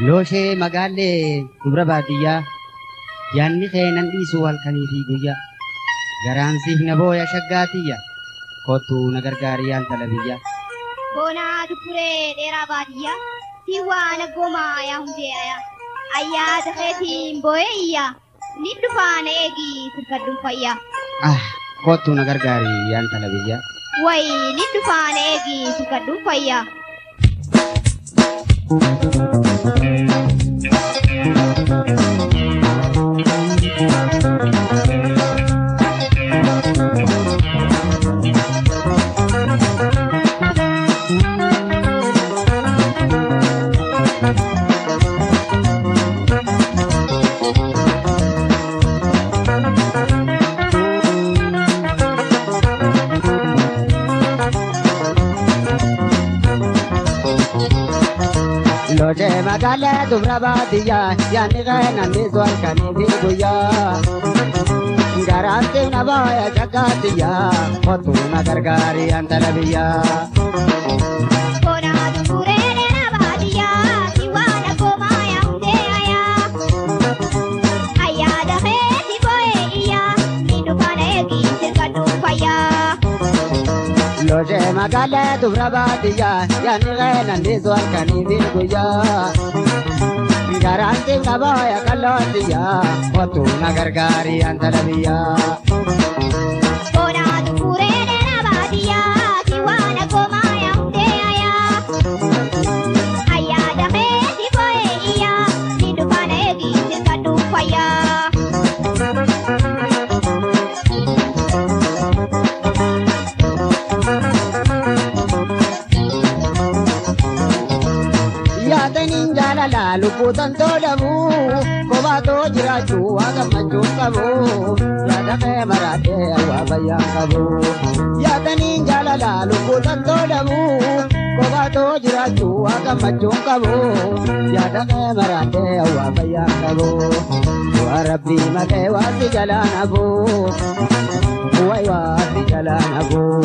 Looshee magaallee dubra baadiyyaa yaanni kee nan dhiisu halkanii fi guyyaa. Garaan siif na booya shaggaatiyya kottuu na gargaari yaan tala biyya. Boonaa dukuree dheeraa baadiyyaa siwaa naggoomaa yaa hundee ayaa ayyaata keetiin boo'ee iyyaa ni dhufaa na eegi sirkadhuun fayyaa. Ah kottuu na gargaari yaan tala biyya. Wayi ni dhufaa na eegi sirkadhuun fayyaa. Looshee magaalee dubra baadiyyaa yaanni kee nan dhiisu halkanii fi guyyaa. Garaan siif na booya shaggaatiyyaa kottuu na gargaari yaan tala biyyaa. Boonaa dukuree dheeraa baadiyyaa siwaa naggoomaa yaa hundee ayaa ayyaata keetiin boo'ee iyyaa ni dhufaa na eegi sirkadhuun fayyaa. Looshee magaalee dubra baadiyyaa yaanni kee nan dhiisu halkanii fi guyyaa. Garaan siif na booya qallootiyyaa kottuu na gargaari yaan tala biyyaa. Boonaa dukuree dheeraa baadiyyaa siwaa naggoomaa yaa hundee ayaa ayyaata keetiin boo'ee iyyaa ni dhufaa na eegi sirkadhuun fayyaa. Yaadaniin jaalala lubbuu tantoo dhabuu kophaatoo jiraachuu waa gammachuu qabu yaada kee maraadhee waa bayyaan qabu. Yaadaniin jaalala lubbuu tantoo dhabuu kophaatoo jiraachuu waa gammachuu qabu yaada kee maraadhee waa bayyaan qabu. Waa rabbii malee waa si jalaan hafu wayi waa si jalaan hafu.